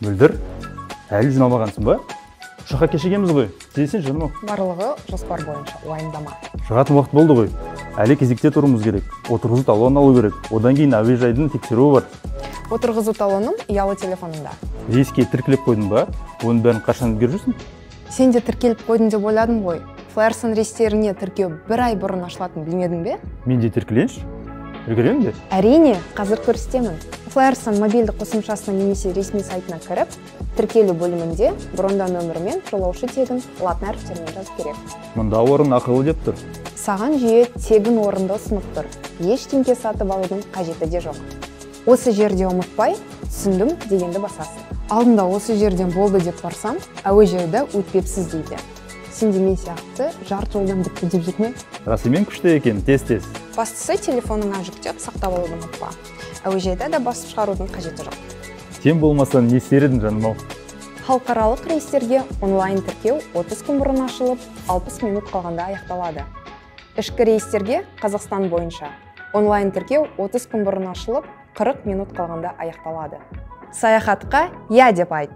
Мөлдір, әлі жиналмағансың ба? Ұшаққа кешігеміз ғой. Тездесең, жаным ау. Барлығы жоспар бойынша, уайымдама. Шығатын уақыт болды ғой. Әлі кезекте тұруымыз керек. Отырғызу талонын алу керек. Одан кейін әуежайдың тексеруі бар. Отырғызу талоным ұялы телефонымда. Рейске тіркеліп қойдың ба? Оның бәрін қашан үлгеріп жүрсің? Сен де тіркеліп қойдың деп ойладым ғой. FlyArystan рейстеріне тіркеу бір ай бұрын ашылатынын білмедің бе? Мен де тіркелейінші. Үлгеремін де? Әрине, қазір көрсетемін. FlyArystan мобильді қосымшасына немесе ресми сайтына кіріп, тіркелу бөлімінде брондау нөмірі мен жолаушы тегін латын әріптерімен жазу керек. Мұнда орын ақылы деп тұр. Саған жүйе тегін орынды ұсынып тұр. Ештеңке сатып алудың қажеті де жоқ. Осы жерде ұмытпай, түсіндім дегенді басасың. Алдында осы жерден болды деп барсам, әуежайда өтпепсіз дейді. Сен де мен сияқты жарты жолдан бітті деп жүрме. Расымен күшті екен, тез-тез. Бастысы, телефоныңа жүктеп сақтап алуды ұмытпа. Әуежайда да басып шығарудың қажеті жоқ. Сен болмасаң не істер едің, жаным ау? Халықаралық рейстерге онлайн тіркеу 30 күн бұрын ашылып, 60 минут қалғанда аяқталады. Ішкі рейстерге Қазақстан бойынша онлайн тіркеу 30 күн бұрын ашылып, 40 минут қалғанда аяқталады. Саяхатқа «Я» деп айт.